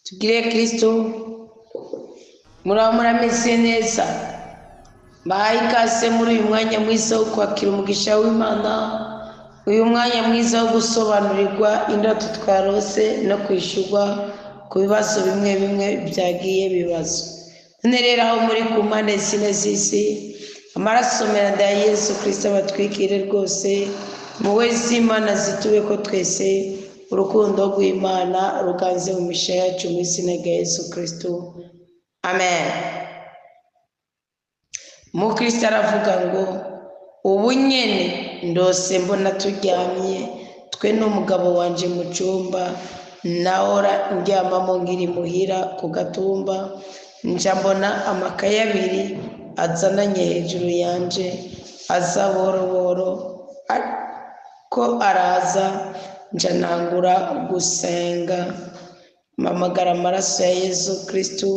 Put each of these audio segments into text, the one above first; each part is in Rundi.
Tugire Kristo, muraba murameze neza. Mbahaye ikaze muri uyu mwanya mwiza wo kwakira umugisha w'Imana, uyu mwanya mwiza wo gusobanurirwa indoto twarose no kwishyurwa ku bibazo bimwe bimwe byagiye bibazwa. None rero aho muri ku mpande zine z'isi, amaraso meranda ya Yesu Kristo abatwikire rwose, impuhwe z'Imana zitube ko twese, urukundo rw'Imana ruganze mu misha yacu mu izina rya Yesu Kristo. Amen. Umukristo aravuga ngo ubu nyene ndose mbona turyamye twe n'umugabo wanje mu cyumba, nahora ndyamamo nkiri muhira ku gatumba, nja mbona amakaye abiri azananye hejuru yanje, aza buhoro ariko araza, nja ntangura gusenga, mpamagara amaraso ya Yesu Kristo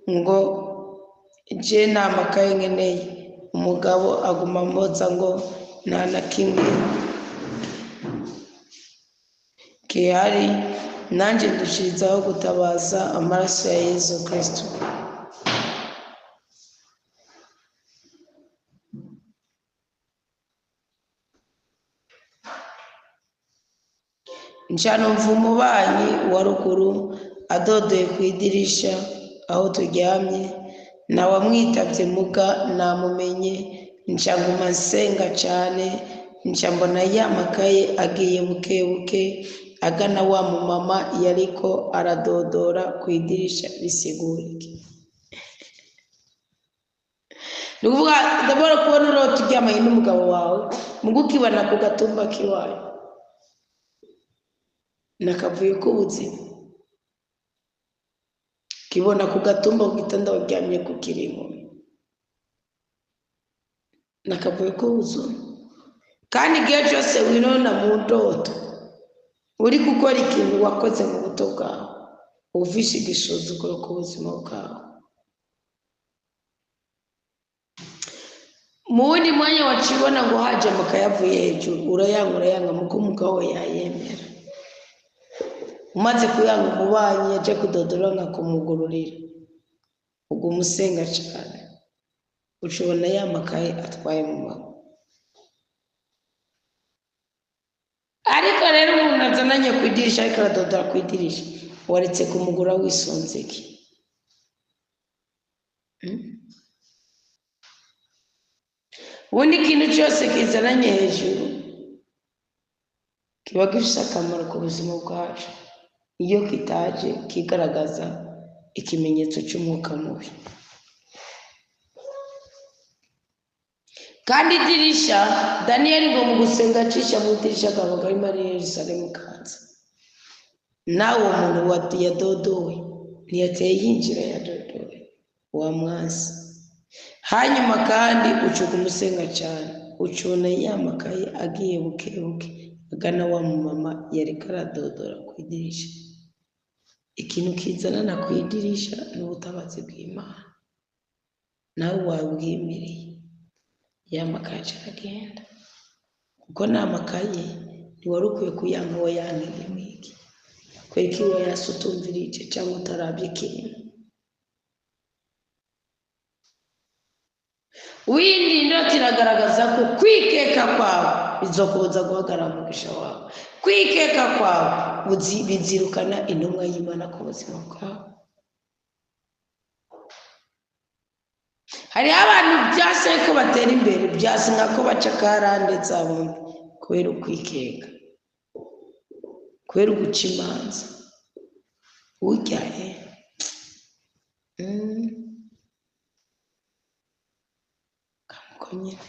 ngo je nta makaye nkeneye. Umugabo aguma ampoza ngo nta na kimwe gihari, nanjye ndushirizaho gutabaza amaraso ya Yesu Kristo. Nca numva umubanyi wa ruguru adodoye ku idirisha aho turyamye, ntawamwitabye muga namumenye, nca nguma nsenga cane, nca mbona ya makaye agiye buke buke agana wa mumama yariko aradodora ku idirisha. Bisigura iki? Ni ukuvuga ndabona kubona urota uryamanye n'umugabo wawe, muga ukibona ku gatumba k'iwawe, nakavuyo k'ubuzima. Ukibona ku gatumba ku gitanda waryamye ku kiringo, nakavuyo k'ubuzima. Kandi igihe cyose winona mu ndoto uri gukora ikintu wakoze mu buto bwawe, uvishe igisuzuguro ku buzima bwawe. Mu wundi mwanya wacibona ngo haje amakaye avuye hejuru, urayanga urayanga, muko umugabo yayemera. Umaze kuyanga umubanyi yaje kudodora nka kumugururira, uguma usenga cane, ucubona ya makaye atwaye mu maboko. Ariko rero umuntu azananye ku idirisha ariko aradodora ku idirisha, waretse kumugura wisunze iki? Ubundi ikintu cyose kizananye hejuru kiba gifite akamaro ku buzima bwacu. Iyo kitaje kigaragaza ikimenyetso cy'umwuka mubi. Kandi idirisha, Daniyeli ngo mu gusenga acisha mu idirisha akavuga arimo ari Yerusalemu kanza. Nawe uwo muntu yadodowe ntiyateye yinjira, yadodowe wa mwansi. Hanyuma kandi ucuka umusenga cyane, ucuna ya makaye agiye buke buke agana wa mumama yariko aradodora ku idirisha. Ikintu kizanana ku idirisha ni ubutabazi bw'Imana, nawe wabwimereye ya makaye aca aragenda, kuko nta makaye ntiwari ukwiye kuyanga, wayankiriye mwiki kwereka iwe yasi utumvirije cyangwa utarabye ikintu. Windi indoto iragaragaza ko kwikeka kwawe bizokubuza guhagarara umugisha wawe. Kwikeka kwawe bizirukana intumwa y'Imana ku buzima bwawe. Hariho abantu byase ko batera imbere, byase nka ko baca karande zabo kubera ukwikeka, kubera uguca imanza. Urya kamuko nyine.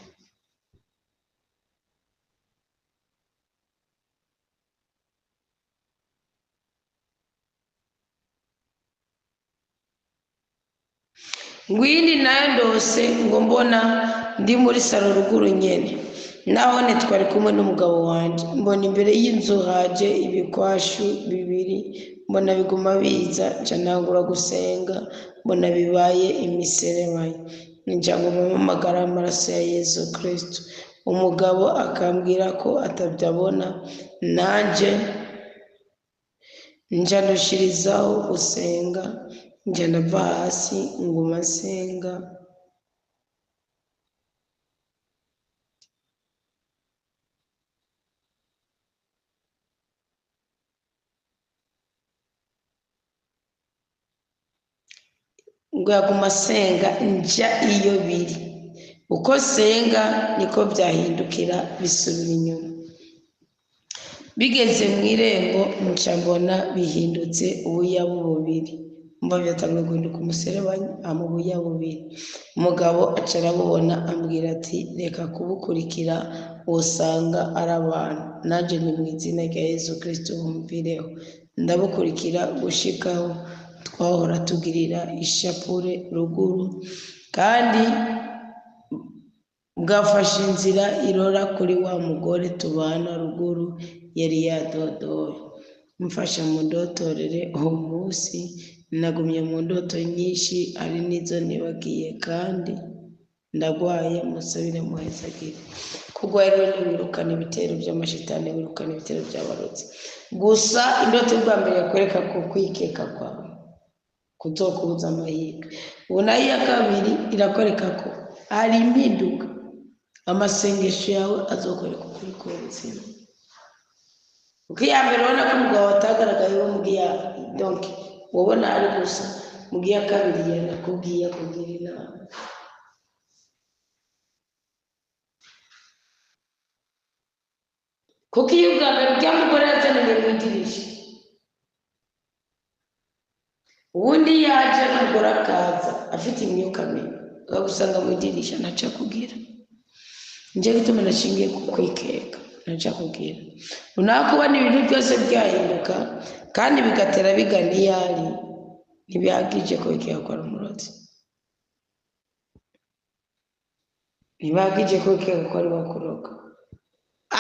Ngwindi nayo ndose ngo mbona ndi muri salo ruguru nyene, nahone twari kumwe n'umugabo wanje, mbona imbere y'inzu haje ibikwashu bibiri, mbona biguma biza, nca ntangura gusenga, mbona bibaye imiserebanyi, nca nguma mpamagara amaraso ya Yesu Kristo. Umugabo akambwira ko atabyabona, nanje Nja ndushirizaho gusenga, nja ndava hasi nguma nsenga. Ngo yaguma asenga nja iyo biri, uko senga niko byahindukira bisubira inyuma. Bigeze mu irembo nca mbona bihindutse ubuya bubiri, mba byatanguye guhinduka umuserebanya ama ubuya bubiri. Umugabo aca arabubona ambwira ati reka kubukurikira wosanga ari abantu, nanje ni mu izina rya Yesu Kristo bumvireho. Ndabukurikira gushikaho twahora tugirira ishapure ruguru, kandi bwafashe inzira irora kuri wa mugore tubana ruguru yari yadodoye. Mfasha mundotorere uwo munsi nagumye mu ndoto nyinshi, hari n'izo nibagiye, kandi ndagwaye, musabire muhezagire. Kugwa rero ntiwirukana ibitero by'amashitani, wirukana ibitero by'abarotsi. Gusa indoto y'ubwa mbere yakwereka ko kwikeka kwawe kuzokubuza amahirwe. Ubu nayo iya kabiri irakwereka ko hari impinduka, amasengesho yawe azokwereka ukuri k'ubuzima. Kuko iya mbere ubona ko umugabo atagaragaye wo mu donke ubona ari gusa, mu gihe iya kabiri yanakubwiye akubwira inama. Kuko iyo ubwa mbere ujya mugore yazananye mu idirisha, ubundi yaje n'umugore akaza afite imyuka mibi akagusanga mu idirisha ntaco akubwira. Nje gituma nashingiye ku kwikeka, ntaco akubwira. Unakubona ibintu byose byahinduka kandi bigatera bigana iyo ari, ntibihagije ko wikeka ko ari umurozi, ntibihagije ko wikeka ko ari wakuroga,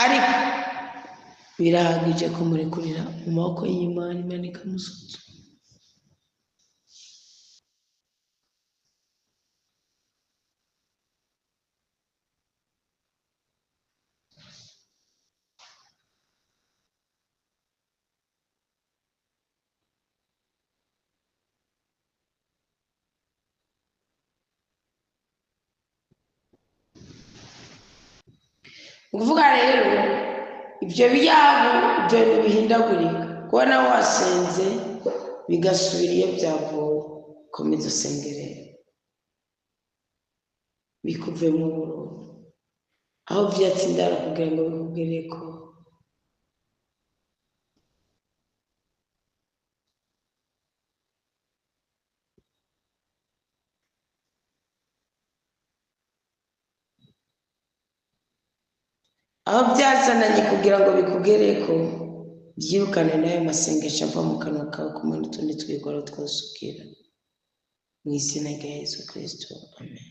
ariko birahagije kumurekurira mu maboko y'Imana, Imana ikamusuzuma. Ukuvuga rero ibyo byabo, ibyo bintu bihindagurika, kubona wasenze bigasubira iyo byavuye, komeza usenge rero bikuvemo burundu. Aho vyatsinda kugira ngo bikugereko. Aho byazananye kugira ngo bikugereko, byirukane n'ayo masengesho ava mu kanwa kawe kumwe n'utundi twigoro twose ugira. Mu izina rya Yesu Kristo, amen.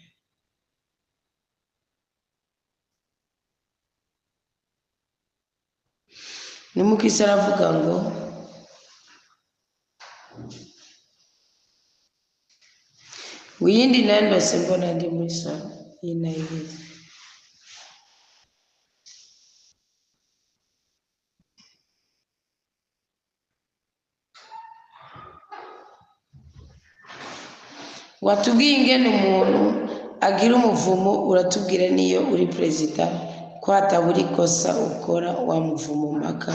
N'umukristo aravuga ngo iyindi nayo ndose mbona ndi muri salo, iyi nayo iheze. Watubwiye ingene umuntu agira umuvumo, uratubwira niyo uri perezida ko hatabura ikosa ukora wa muvumo mpaka.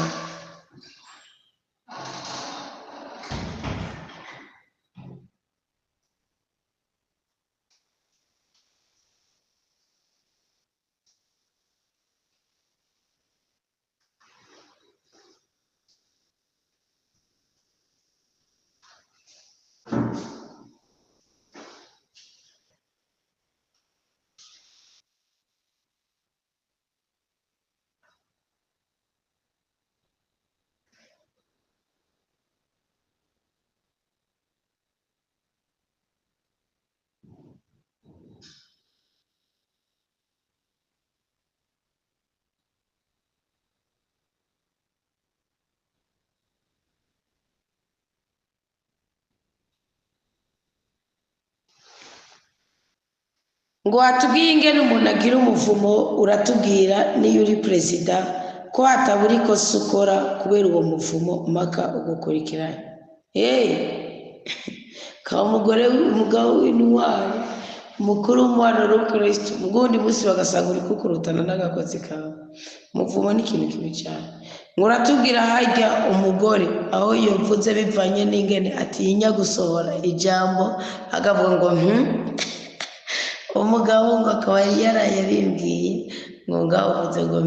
Ngo watubwiye ingene umuntu agira umuvumo, uratubwira niyo uri perezida ko hatabura ikosa ukora kubera uwo muvumo mpaka ugukurikiranye. Kaba umugore umugabo w'intwari umukuru w'umwana w'Ukristo, mugundi munsi bagasanga uri kukurutana n'agakozi kawe. Umuvumo ni ikintu kibi cyane. Nguratubwira hajya umugore aho yavuze bivanye n'ingene atinya gusohora ijambo akavuga ngo umugabo ngo akaba yaraye abimbwiye ngo ngaho uvuze ngo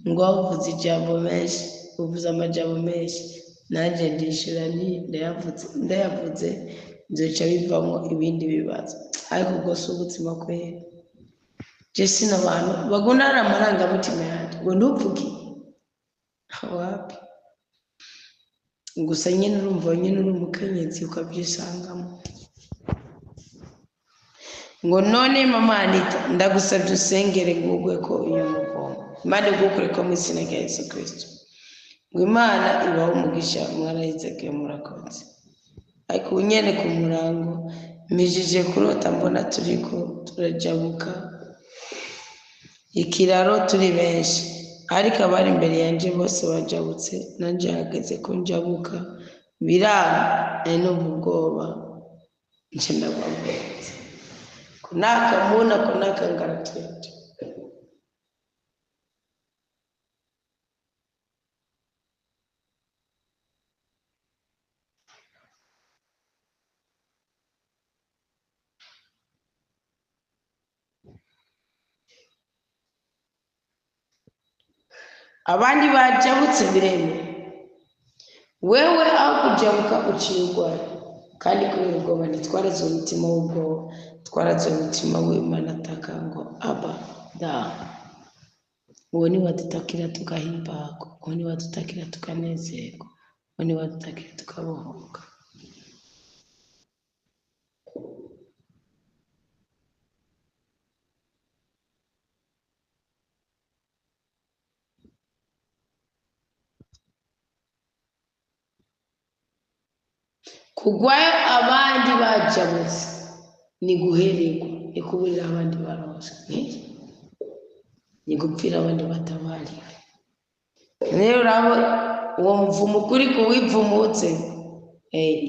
ngo uvuze ijambo menshi, uvuze amajambo menshi, nanjye ndishura nti ndayavuze nzoca bivamo ibindi bibazo. Ariko ubwo si ubuzima kwera. Je sina abantu bagunara amarangamutima yanjye ngo ntuvuge wapi, gusa nyine urumva nyine uri umukenyezi ukabyisangamo. Ngo none mama Anita ndagusabye usengere ngugwe ko uyu mugongo Imana igukure ko mu izina rya Yesu Kristo. Ngo Imana ibahe umugisha mwarahizegiye murakoze. Ariko ubu nyene ku murango mpejeje kurota mbona turiko turajabuka ikiraro turi benshi, ariko abari imbere yanje bose bajabutse, nanje hageze ko njabuka biranga, nari numva ubwoba nce ndababwira kunaka muna kunaka ngaratwete. Abandi bajabutse biremewe, wewe aho kujabuka uciye urwaye, kandi kubera ubwoba ntitwaraze umutima w'ubwoba, twaraze umutima w'Imana ataka ngo aba da. Uwo ni wadutakira tugahimbagwa, uwo ni wadutakira tukanezerwa, uwo ni wadutakira tukabohoka. Kugwayo abandi bajabutse ni guhererwa, ni kuburira abandi baronse, ni gupfira abandi batabariwe. Rero urabo uwo muvumo kuri kuwivumutse,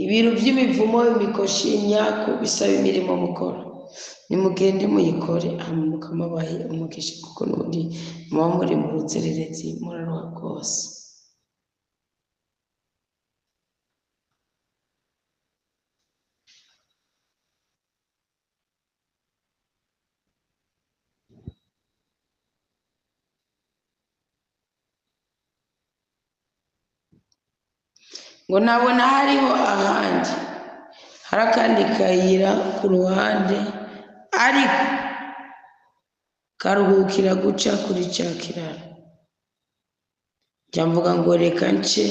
ibintu by'imivumo, imikoshi, imyaku bisaba imirimo mukora. Nimugende muyikore hama mukamabahe umugisha, kuko n'ubundi muba muri mu ruzererezi muraruha rwose. Ngo nabona hariho ahandi hari akandi kayira ku ruhande, ariko karuhukira guca kuri cya kiraro. Njya mvuga ngo reka nce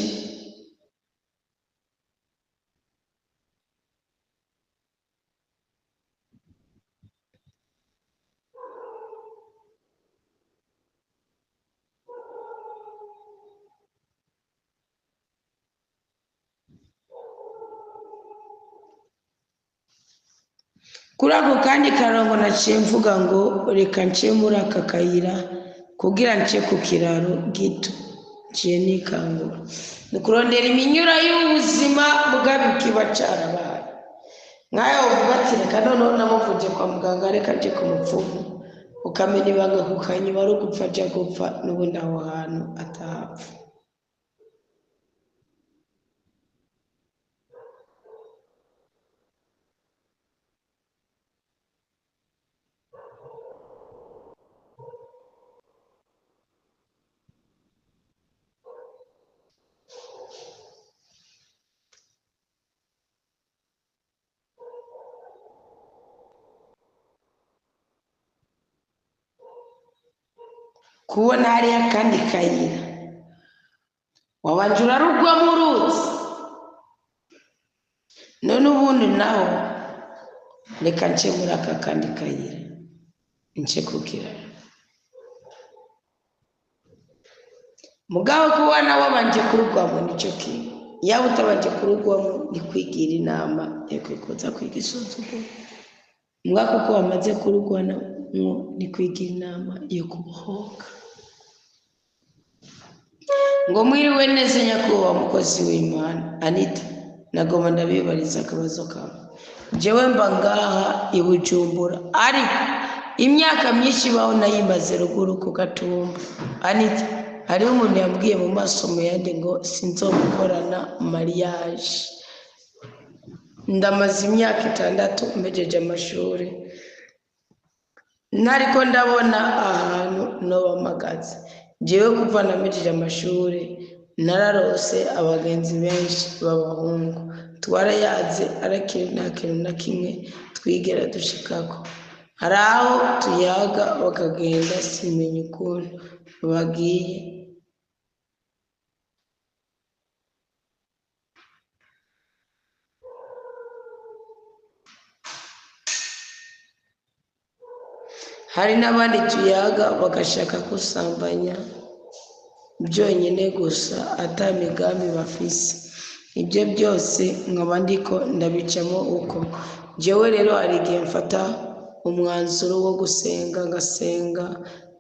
kuri ako kandi karongo naciye mvuga ngo reka nce muri aka kayira kugira nce ku kiraro gito, nciye nikangura. Ni kurondera iminyura y'ubuzima mugabe kiba carabaye. Nkayo uvuga ati reka noneho namuvuje kwa muganga, reka nje ku mupfumu, ukamenya ibanga kukanyuma ari ugupfa aja gupfa n'ubundi aho hantu atahapfa. Kubona hariya akandi kayira wabanje urarugwa mu ruzi, none ubundi naho reka nce muri aka kandi kayira nce ku kiraro. Mugabo kubona wabanje kurugwamo nicyo kimwe, yaba utabanje kurugwamo ni kwigira inama yakwikoza kwiga isuzuguro. Mbwa kuko wamaze kurugwamo ni kwigira inama yo kubohoka. Ngo mwiriwe neza nyakubahwa mukozi w'Imana Anita, nagomba ndabibariza akabazo kamwe. Jewe mba ngaha i Bujumbura, ariko imyaka myinshi ibaho nayimaze ruguru ku Gatumba. Anita, hariho umuntu yambwiye mu maso mu yandi ngo sinzomukorana mariage. Ndamaze imyaka 6 mpejeje amashuri, nariko ndabona ahantu nobamagaze. Jewe kuva nampejeje amashuri nararose abagenzi benshi b'abahungu, twarayaze ariko nta kintu na kimwe twigera dushikako. Hari aho tuyaga bakagenda simenya ukuntu bagiye. Hari n'abandi tuyaga bagashaka kusambanya byonyine gusa ata migambi bafise. Ibyo byose nkaba ndiko ndabicamo uko. Jewe rero hari igihe mfata umwanzuro wo gusenga, ngasenga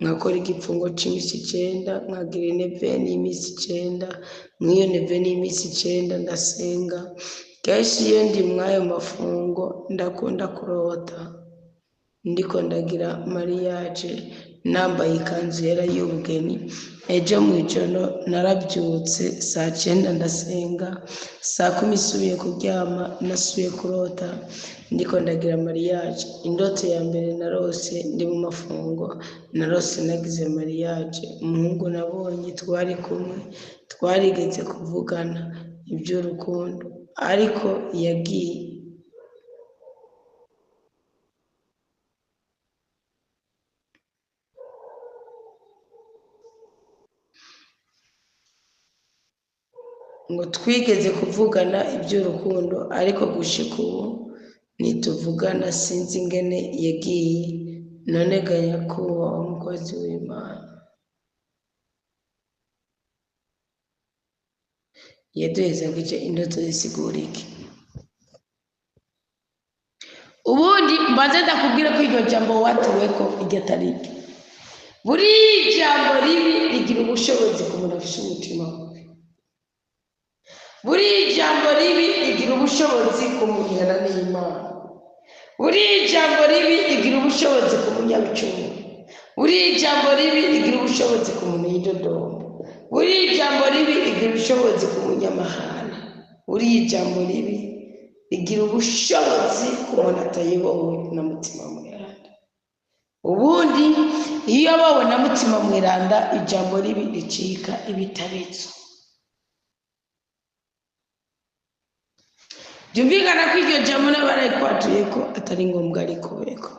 nkakora igipfungo c'iminsi 9, nkagira ineveni y'iminsi 9, mw'iyo neveni y'iminsi 9 ndasenga. Kenshi iyo ndi mw'ayo mafungo ndakunda kurota ndiko ndagira mariage nambaye ikanzu yera y'ubugeni. Ejo mw'ijoro narabyutse saa 9 ndasenga, saa 10 nsubiye kuryama nasubiye kurota ndiko ndagira mariage. Indoto ya mbere narose ndi mu mafungo, narose nagize mariage. Umuhungu nabonye twari kumwe, twarigeze kuvugana iby'urukundo, ariko yagiye ngo twigeze kuvugana iby'urukundo, ariko gushika ubu ntituvugana, sinzi ingene yagiye. None ga nyakubahwa umukozi w'Imana, yaduhezagije indoto zisigura iki? Ubundi mbanze ndakubwira ko iryo jambo watuweko iryo atari iryo. Buri jambo ribi rigira ubushobozi ku muntu afise umutima mubi. Buri jambo ribi rigira ubushobozi ku munyana n'Imana. Buri jambo ribi rigira ubushobozi ku munyabicumuro. Buri jambo ribi rigira ubushobozi ku muntu y'idodomba. Buri jambo ribi rigira ubushobozi ku munyamahane. Buri jambo ribi rigira ubushobozi ku muntu atayobowe na Mutima Mweranda. Ubundi iyo abawe na Mutima Mweranda, ijambo ribi ricika ibitabitso. Byumvikana ko iryo jambo n'abarayikwatuye ko atari ngombwa rikubeko.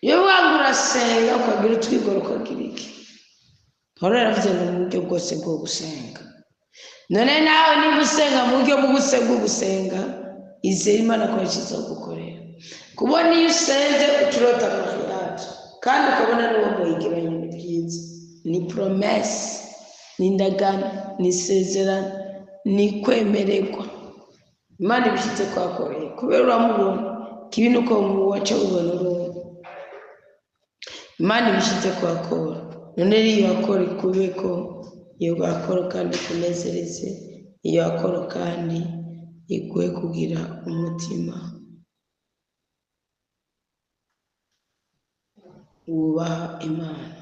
Iyo wanga urasenga ukagira utwigoro ukagira iki, Pawulo yaravuze ngo mu buryo bwose bwo gusenga. None nawe niba usenga mu buryo bwose bwo gusenga, izere Imana ko izogukorera. Kubona iyo usenze uturota mariage kandi ukabona n'uwo muhigiranye ni byiza, ni promesse, ni indagano, ni isezerano, ni kwemererwa. Imana ibishyitse kwakoreye kubera uramubona, kibi nuko waca ubibona urumva. Imana ibishyitse kwakora, none rero iyo akora ikubeko, iyo akora kandi ikunezereze, iyo akora kandi iguhe kugira umutima wubaha Imana.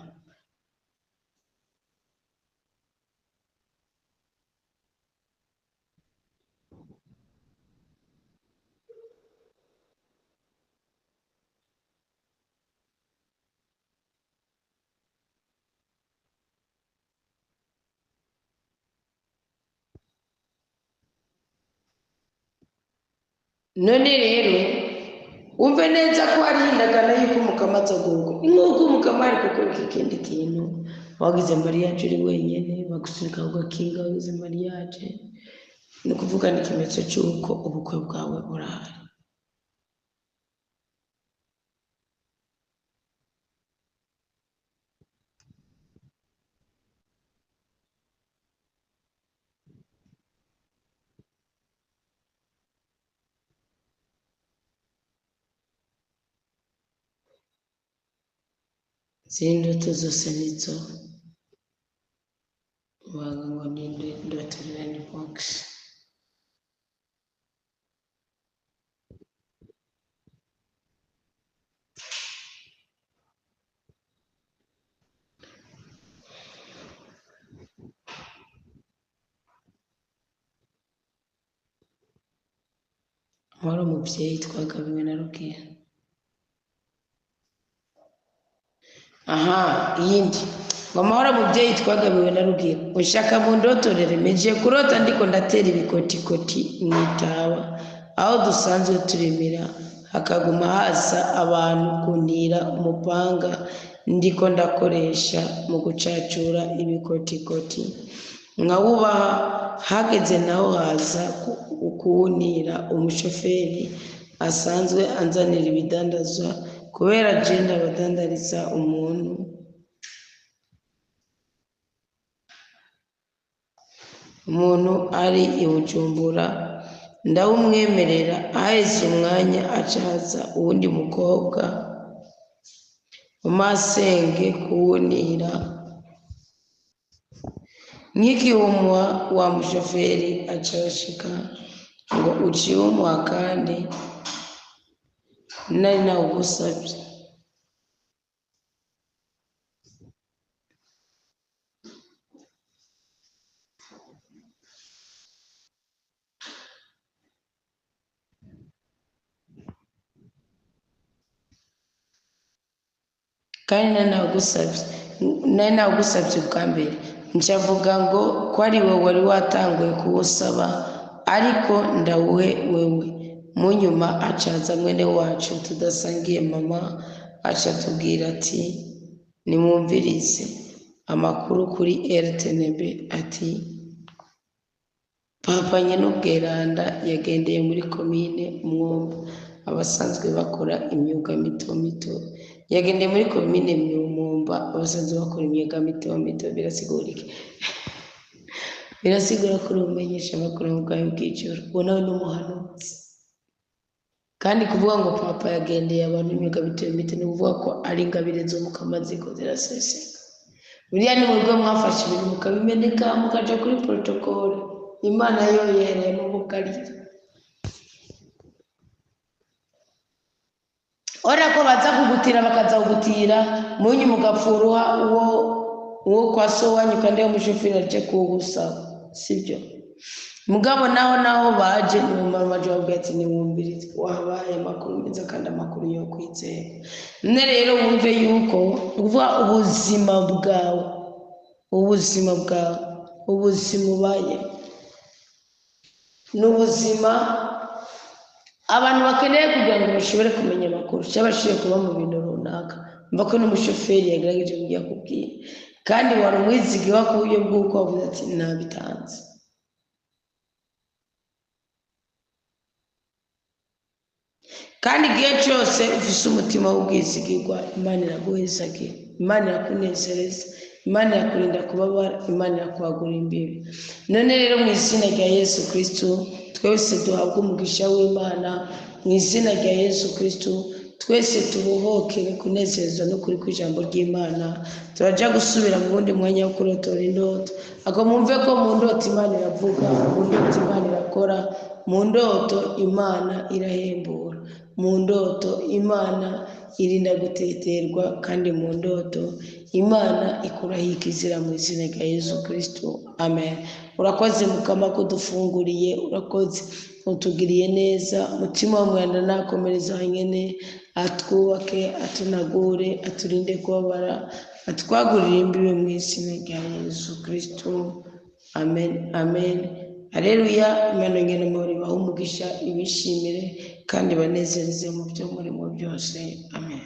None rero umve neza ko hari indagano y'uko umukama azoguruka. Nk'uko umukama ari kukwereka ikindi kintu, wagize mariage uri wenyine, bagusunika ku gakinga wagize mariage, ni ukuvuga ni ikimenyetso cy'uko ubukwe bwawe burahari. Izindi ndoto zose nizo waga ngo ni indoto ni box. Wari umubyeyi twagabiwe na Rugira. Aha, iyindi ngo amahoro mubyeyi twagabiwe na Rugira. Ushaka mu ndotorere meje kurota ndiko ndatera ibikotikoti mu itawa aho dusanzwe turimira, hakaguma haza abantu kuntira umupanga ndiko ndakoresha mu gucacura ibikotikoti nkawubaha. Hageze naho haza kuwunira umushoferi asanzwe anzanira ibidandazwa, kubera je ndabadandariza umuntu ari i Bujumbura, ndawumwemerera. Haheze umwanya aca haza uwundi mukobwa umasenge kuwunira, nkikiwumuha wa mushoferi aca arashika ngo uciye umuha kandi nari nawugusabye. Kandi nari nawugusabye bwa mbere. Ncavuga ngo ko ari we wari watanguye kuwusaba, ariko ndawuhe wewe. Munyuma acaza mwene wacu tudasangiye mama, aca atubwira ati nimwumvirize amakuru kuri RTNB, ati Papa Nyenubweranda yagendeye muri komine Mwumba abasanzwe bakora imyuga mito mito. Yagendeye muri komine Mwumba abasanzwe bakora imyuga mito mito. Birasigura iki? Birasigura ko uri umumenyesha amakuru mu bwami bw'ijuru. Uwo nawe ni umuhanuzi. Kandi kuvuga ngo Papa yagendeye abantu imyuga mito mito ni ukuvuga ko ari ingabire zo mu kamaziko ziraseseka. Buriya ni mwebwe mwafashe ibintu mukabimeneka mukaja kuri protocole. Imana yo yehereye mu bukarira. Ora ko baza kugutira bakaza kugutira munyu mugapfuruha uwo kwa so wanyu kandi uwo mushoferi aje kuwugusaba, sibyo? Mugabo naho baje ni mu maje babwira ati niwumvirize wahabaye amakuru meza kandi amakuru yo kwizera. None rero wumve yuko uvuga ubuzima bwawe, ubuzima bwawe, ubuzima ubaye ni ubuzima abantu bakeneye kugira ngo bashobore kumenya amakuru cyangwa bashobore kuba mu bintu runaka. Mva ko n'umushoferi yagerageje kujya kubwira, kandi wari umwizigiwa ku buryo bw'uko wavuze ati nabitanze. Kandi igihe cyose ufise umutima w'ubwizigirwa, Imana iraguhezagira, Imana irakunezereza, Imana irakurinda kubabara, Imana irakwagura imbibi. None rero mu izina rya Yesu Kristo twese duhabwe umugisha w'Imana. Mu izina rya Yesu Kristo twese tubohokere kunezezwa n'ukuri kw'ijambo ry'Imana. Turaja gusubira mu wundi mwanya wo kurotora indoto. Ako mwumve ko mu ndoto Imana iravuga, mu ndoto Imana irakora, mu ndoto Imana irahembura, mu ndoto Imana irinda guteterwa, kandi mu ndoto Imana ikuraho ikizira mu izina rya Yesu Kristo. Amen. Urakoze Mukama ko udufunguriye, urakoze utugiriye neza. Mutima w'umwanda nakomereza hanyene, atwubake, atunagure, aturinde kubabara, atwagurire imbibe mu izina rya Yesu Kristo. Amen, amen. Haleluya. Imana yongere amahoro ibahe umugisha, ibishimire kandi banezereze mu byo murimo byose. Amen.